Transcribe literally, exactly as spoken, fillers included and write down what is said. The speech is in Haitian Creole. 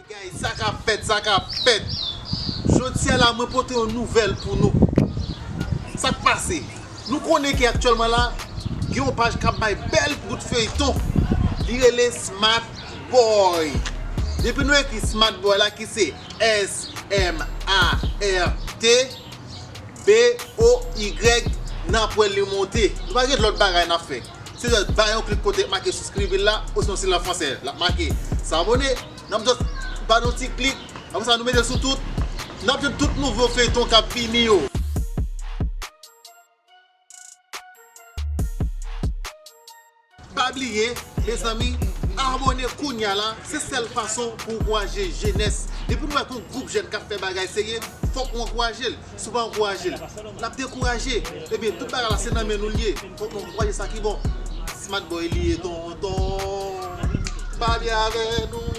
Guys, sa k ap fèt, sa k ap fèt. Jodi a la, mwen pote yon nouvèl pou nou. Sa k pase? Nou konnen ke aktyèlman la, gen yon paj k ap bay bèl bout feyton. Li rele Smart Boy. Depi nou ekri Smart Boy la, ki se S M A R T B O Y, n ap wè li monte. Nou pa gen lòt bagay n ap fè. Se jis ba yon klik kote make subscribe la, osinon si l an fransè, l ap make s'abonner. N ap just ba nou ti klik. Apre sa, nou mete l sou tout. N ap jwenn tout nouvo feyton k ap vini yo. Pa bliye, mezanmi, abòne kounya la, se sèl fason pou ankouraje jenès. Depi nou wè kon gwoup jèn k ap fè bagay serye, fòk ou ankouraje l. Si w pa ankouraje l, l ap dekouraje. Ebyen, tout bagay la se nan men nou l ye. Fòk nou ankouraje sa ki bon. Smart Boy li ye, tonton. Pale avè nou.